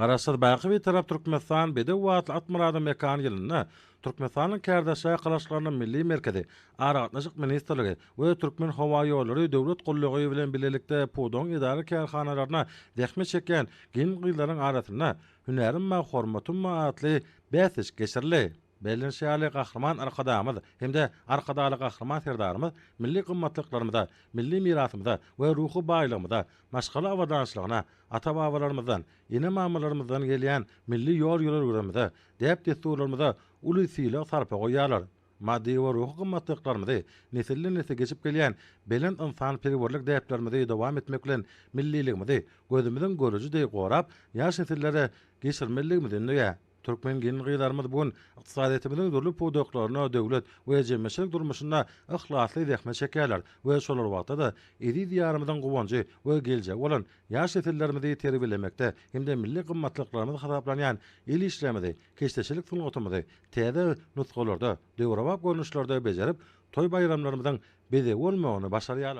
Garaşsyz, baky Bitarap Türkmenistan bedew atly at myrada mekan ýylynda Türkmenistanyň Kärdeşler arkalaşyklarynyň Milli merkezi, Aragatnaşyk ministrligi we Türkmenhowaýollary döwlet gullugy bilen bilelikde pudagyň edara-kärhanalarynda zähmet çekýän gelin-gyzlaryň arasynda Hünärim bar, hormatym bar atly bäsleşik geçirildi. Bellenişi ýaly, Gahryman Arkadagymyz hem-de Arkadagly Gahryman Serdarymyz milli gymmatlyklarymyza, milli mirasymyza we ruhy baýlygymyza, maşgala abadançylygyna, ata-babalarymyzdan, ene-mamalarymyzdan gelýän milli ýol-ýörelgelerimize, däp-dessurlarymyza uly sylag-sarpa goýýarlar. Maddy we ruhy gymmatlyklarymyzy, nesilden-nesle geçip gelýän belent ynsanperwerlik däplerimizi dowam etmek bilen milliligimizi gözümiziň göreji deý gorap, ýaş nesillere geçirmelidigimizi ündeýär. Türkmen gelin-gyzlarymyz bu gün ykdysadyýetimiziň dürli pudaklarynda döwlet we jemgyýetçilik durmuşynda yhlasly zähmet çekýärler we şol bir wagtda-da eziz Diýarymyzyň guwanjy we geljegi bolan ýaş nesillerimizi terbiýelemekde hem-de milli gymmatlyklarymyz hasaplanýan el işlerimizi, keşdeçilik sungatymyzy täze nusgalarda, döwrebap görnüşlerde bejerip, toý-baýramlarymyzyň bezegi bolmagyny başarýarlar.